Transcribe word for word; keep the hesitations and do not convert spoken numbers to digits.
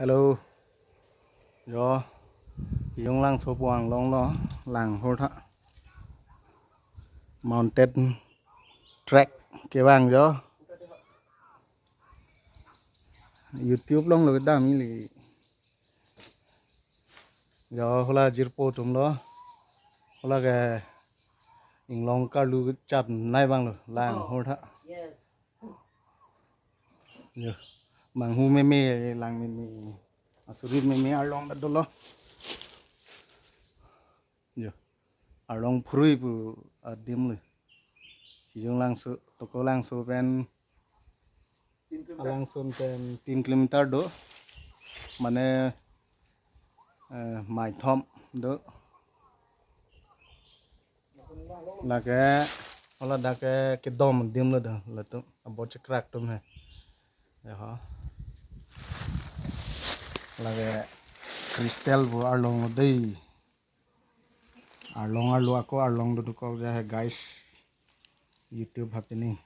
Hello. Jo. Yung Langso pu arlong lo, lang hur tha. Mountain trek kevang jo. YouTube along lo kedam ili. Jo, hala jirpo atum lo. Hala ke inglong karlu chap nai abang lo, lang hur tha. Yes. Jo. Manghu meme, lang meme. Asurit meme arlong ta dolo. Jo. Arlong phurui pu adim lo. Sijung Langso, Toko Langso pen, Langso pen tin kilometer do. Mane, eh, maithom do. Lake, hala dak ke kedom adim lo do, latum, abo chekrak atum he. Yaha. Lake Crystal pu arlong lo dei. Arlong arlo ako arlong dodokok ja he guys. YouTube happening.